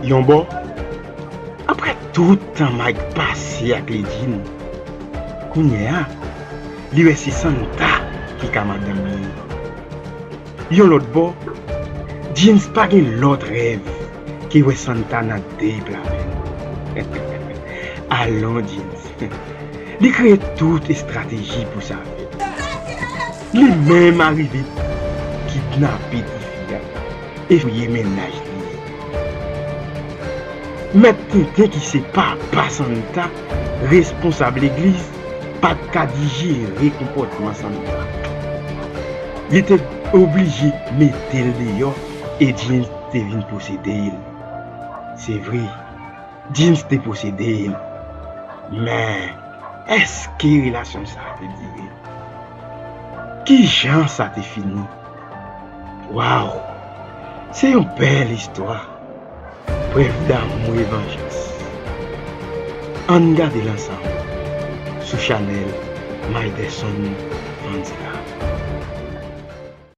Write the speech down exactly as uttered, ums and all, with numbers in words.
Yon bò, apre tout tan Mike pase ak Lady Jean, kounye a, li wè se Santa ki ka madanm li. Yon lòt bò, Jeans pa gen lòt rèv ke wè Santa nan deyp avè l. Alon Jeans. Li kreye tout estrateji pou sa fèt. Li menm arive kidnape tifi a e fouye mennaj li. Mèt Tenten ki se papa Santa, responsab legliz, pa t ka dijere konpòtman Santa. Li te oblije mete l deyò e Jeans te vin posede l. Se vre, Jeans te posede l. Men, èske relasyon sa a te dire? Ki jan sa te fini? Waw! Se yon bèl istwa. Prèv damou e vanjans. Ann gade l ansanm sou chanèl Myderson Fans la.